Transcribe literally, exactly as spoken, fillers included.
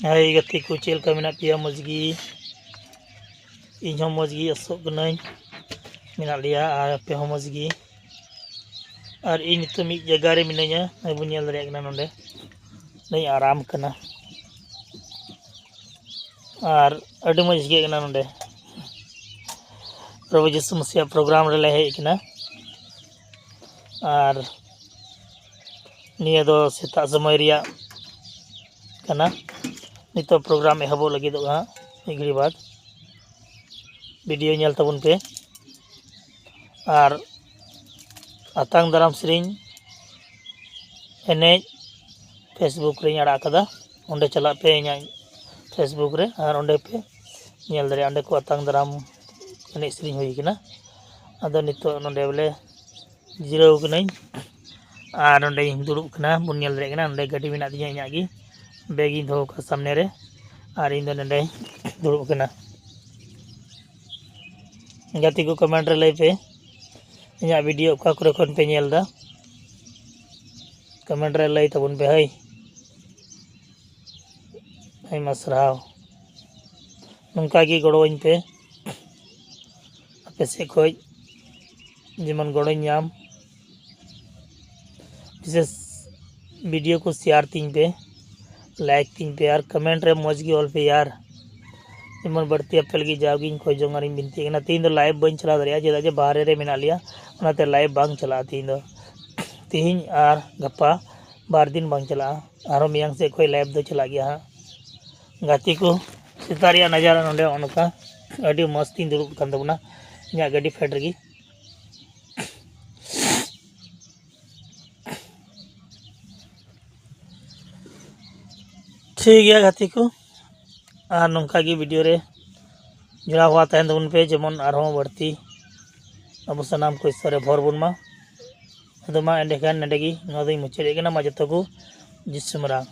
ᱦᱟᱭ ᱜᱟᱛᱮ ᱠᱚ, ᱪᱮᱫ ᱞᱮᱠᱟ ᱢᱮᱱᱟᱜ ᱯᱮᱭᱟ? ᱢᱚᱡᱽ ᱜᱮ? ᱤᱧ ᱦᱚᱸ ᱢᱚᱡᱽ ᱜᱮ ᱟᱥᱚᱜ ᱠᱟᱹᱱᱟᱹᱧ ᱢᱮᱱᱟᱜ ᱞᱮᱭᱟ, ᱟᱨ ᱟᱯᱮ ᱦᱚᱸ ᱢᱚᱡᱽ ᱜᱮ᱾ ᱟᱨ ᱤᱧ ᱱᱤᱛᱚᱜ ᱢᱤᱫ ᱡᱟᱭᱜᱟ ᱨᱮ ᱢᱤᱱᱟᱹᱧᱟ, ᱱᱚᱜᱼᱚᱭ ᱵᱚᱱ ᱧᱮᱞ ᱫᱟᱲᱮᱭᱟᱜ ᱠᱟᱱᱟ, ᱱᱚᱰᱮ ᱱᱚᱰᱮᱧ ᱟᱨᱟᱢ ᱠᱟᱱᱟ᱾ ᱟᱨ ᱟᱹᱰᱤ ᱢᱚᱡᱽ ᱟᱹᱭᱠᱟᱹᱜ ᱠᱟᱱᱟ ᱱᱚᱰᱮ᱾ ᱯᱨᱚᱵᱷᱩ ᱡᱤᱥᱩ ᱢᱟᱥᱤᱭᱟᱜ ᱯᱨᱳᱜᱨᱟᱢ ᱨᱮᱞᱮ ᱦᱮᱡ ᱠᱟᱱᱟ᱾ ᱟᱨ ᱱᱤᱭᱟᱹ ᱫᱚ ᱥᱮᱛᱟᱜ ᱥᱚᱢᱚᱭ ᱨᱮᱭᱟᱜ ᱠᱟᱱᱟ᱾ ᱱᱤᱛᱚᱜ ᱯᱨᱳᱜᱨᱟᱢ ᱮᱦᱚᱵᱚᱜ ᱞᱟᱹᱜᱤᱫᱚᱜ ᱦᱟᱸᱜ, ᱢᱤᱫ ᱜᱷᱟᱹᱲᱤ ᱵᱟᱫᱽ᱾ ᱵᱷᱤᱰᱤᱭᱳ ᱧᱮᱞ ᱛᱟᱵᱚᱱ ᱯᱮ᱾ ᱟᱨ ᱟᱛᱟᱝ ᱫᱟᱨᱟᱢ ᱥᱮᱨᱮᱧ ᱮᱱᱮᱡ Facebook ᱨᱮᱧ ᱟᱲᱟᱜ ᱠᱟᱫᱟ, ᱚᱸᱰᱮ ᱪᱟᱞᱟᱜ ᱯᱮ ᱤᱧᱟᱹᱜ Facebook ᱨᱮ, ᱟᱨ ᱚᱸᱰᱮ ᱯᱮ ᱧᱮᱞ ᱫᱟᱲᱮᱭᱟᱜᱼᱟ᱾ ᱚᱸᱰᱮ ᱠᱚ ᱟᱛᱟᱝ ᱫᱟᱨᱟᱢ ᱮᱱᱮᱡ ᱥᱮᱨᱮᱧ ᱦᱩᱭ ᱠᱟᱱᱟ᱾ ᱟᱫᱚ ᱱᱤᱛᱚᱜ ᱱᱚᱰᱮ ᱵᱚᱞᱮ ᱡᱤᱨᱟᱹᱣ ᱠᱟᱹᱱᱟᱹᱧ, ᱟᱨ ᱱᱚᱰᱮᱧ ᱫᱩᱲᱩᱵ ᱠᱟᱱᱟ, ᱵᱚᱱ ᱧᱮᱞ ᱫᱟᱲᱮᱭᱟᱜ ᱠᱟᱱᱟ᱾ ᱱᱚᱰᱮ ᱜᱟᱹᱰᱤ ᱢᱮᱱᱟᱜ ᱛᱤᱧᱟᱹ ᱤᱧᱟᱹᱜ ᱜᱮ, ᱵᱮᱜᱽ ᱤᱧ ᱫᱚᱦᱚ ᱠᱟᱜᱼᱟ ᱥᱟᱢᱱᱮ ᱨᱮ, ᱟᱨ ᱤᱧ ᱫᱚ ᱱᱚᱰᱮᱧ ᱫᱩᱲᱩᱵ ᱠᱟᱱᱟ᱾ ᱜᱟᱛᱮ ᱠᱚ, ᱠᱚᱢᱮᱱᱴ ᱨᱮ ᱞᱟᱹᱭ ᱯᱮ, ᱤᱧᱟᱹᱜ ᱵᱷᱤᱰᱤᱭᱳ ᱚᱠᱟ ᱠᱚᱨᱮ ᱠᱷᱚᱱ ᱯᱮ ᱧᱮᱞ ᱮᱫᱟ? ᱠᱚᱢᱮᱱᱴ ᱨᱮ ᱞᱟᱹᱭ ᱛᱟᱵᱚᱱ ᱯᱮ ᱦᱳᱭ᱾ ᱟᱭᱢᱟ ᱥᱟᱨᱦᱟᱣ, ᱱᱚᱝᱠᱟ ᱜᱮ ᱜᱚᱲᱚᱣᱟᱹᱧ ᱯᱮ, ᱟᱯᱮ ᱥᱮᱫ ᱠᱷᱚᱱ ᱡᱮᱢᱚᱱ ᱜᱚᱲᱚᱧ ᱧᱟᱢ᱾ ᱵᱤᱥᱮᱥ ᱵᱷᱤᱰᱤᱭᱳ ᱠᱚ ᱥᱮᱭᱟᱨ ᱛᱤᱧ ᱯᱮ, ᱞᱟᱭᱤᱠ ᱛᱤᱧ ᱯᱮ, ᱟᱨ ᱠᱚᱢᱮᱱᱴ ᱨᱮ ᱢᱚᱡᱽ ᱜᱮ ᱚᱞ ᱯᱮ ᱭᱟᱨ, ᱡᱮᱢᱚᱱ ᱵᱟᱹᱲᱛᱤ ᱟᱯᱮ ᱞᱟᱹᱜᱤᱫ ᱡᱟᱣᱜᱮᱧ ᱠᱷᱚᱡᱚᱜ ᱟᱨᱤᱧ ᱵᱤᱱᱛᱤᱜ ᱠᱟᱱᱟ᱾ ᱛᱮᱦᱮᱧ ᱫᱚ ᱞᱟᱭᱤᱵᱷ ᱵᱟᱹᱧ ᱪᱟᱞᱟᱣ ᱫᱟᱲᱮᱭᱟᱜᱼᱟ, ᱪᱮᱫᱟᱜ ᱡᱮ ᱵᱟᱦᱨᱮ ᱨᱮ ᱢᱮᱱᱟᱜ ᱞᱮᱭᱟ, ᱚᱱᱟᱛᱮ ᱞᱟᱭᱤᱵᱷ ᱵᱟᱝ ᱪᱟᱞᱟᱜᱼᱟ ᱛᱮᱦᱮᱧ ᱫᱚ᱾ ᱛᱮᱦᱮᱧ ᱟᱨ ᱜᱟᱯᱟ ᱵᱟᱨ ᱫᱤᱱ ᱵᱟᱝ ᱪᱟᱞᱟᱜᱼᱟ, ᱟᱨᱦᱚᱸ ᱢᱮᱭᱟᱝ ᱥᱮᱫ ᱠᱷᱚᱱ ᱞᱟᱭᱤᱵᱷ ᱫᱚ ᱪᱟᱞᱟᱜ ᱜᱮᱭᱟ ᱦᱟᱸᱜ᱾ ᱜᱟᱛᱮ ᱠᱚ, ᱥᱮᱛᱟᱜ ᱨᱮᱭᱟᱜ ᱱᱟᱡᱟᱨᱟ ᱱᱚᱰᱮ ᱱᱚᱜᱼᱚ ᱱᱚᱝᱠᱟ, ᱟᱹᱰᱤ ᱢᱚᱡᱽ ᱛᱤᱧ ᱫᱩᱲᱩᱵ ᱠᱟᱱ ᱛᱟᱵᱚᱱᱟ ᱤᱧᱟᱹᱜ ᱜᱟᱹᱰᱤ ᱯᱷᱮᱰ ᱨᱮᱜᱮ᱾ ᱴᱷᱤᱠ ᱜᱮᱭᱟ ᱜᱟᱛᱮ ᱠᱚ, ᱟᱨ ᱱᱚᱝᱠᱟ ᱜᱮ ᱵᱷᱤᱰᱤᱭᱳ ᱨᱮ ᱡᱚᱲᱟᱣ ᱦᱚᱣᱟ ᱛᱟᱦᱮᱱ ᱛᱟᱵᱚᱱ ᱯᱮ, ᱡᱮᱢᱚᱱ ᱟᱨᱦᱚᱸ ᱵᱟᱹᱲᱛᱤ ᱟᱵᱚ ᱥᱟᱱᱟᱢ ᱠᱚ ᱤᱥᱥᱚᱨ ᱨᱮ ᱵᱷᱚᱨ ᱵᱚᱱ ᱢᱟ᱾ ᱟᱫᱚ ᱢᱟ ᱮᱸᱰᱮᱠᱷᱟᱱ ᱱᱚᱰᱮ ᱜᱮ ᱱᱚᱣᱟ ᱫᱚᱧ ᱢᱩᱪᱟᱹᱫᱮᱫ ᱠᱟᱱᱟ᱾ ᱢᱟ ᱡᱚᱛᱚ ᱠᱚ ᱡᱤᱥᱩ ᱢᱟᱨᱟᱝ᱾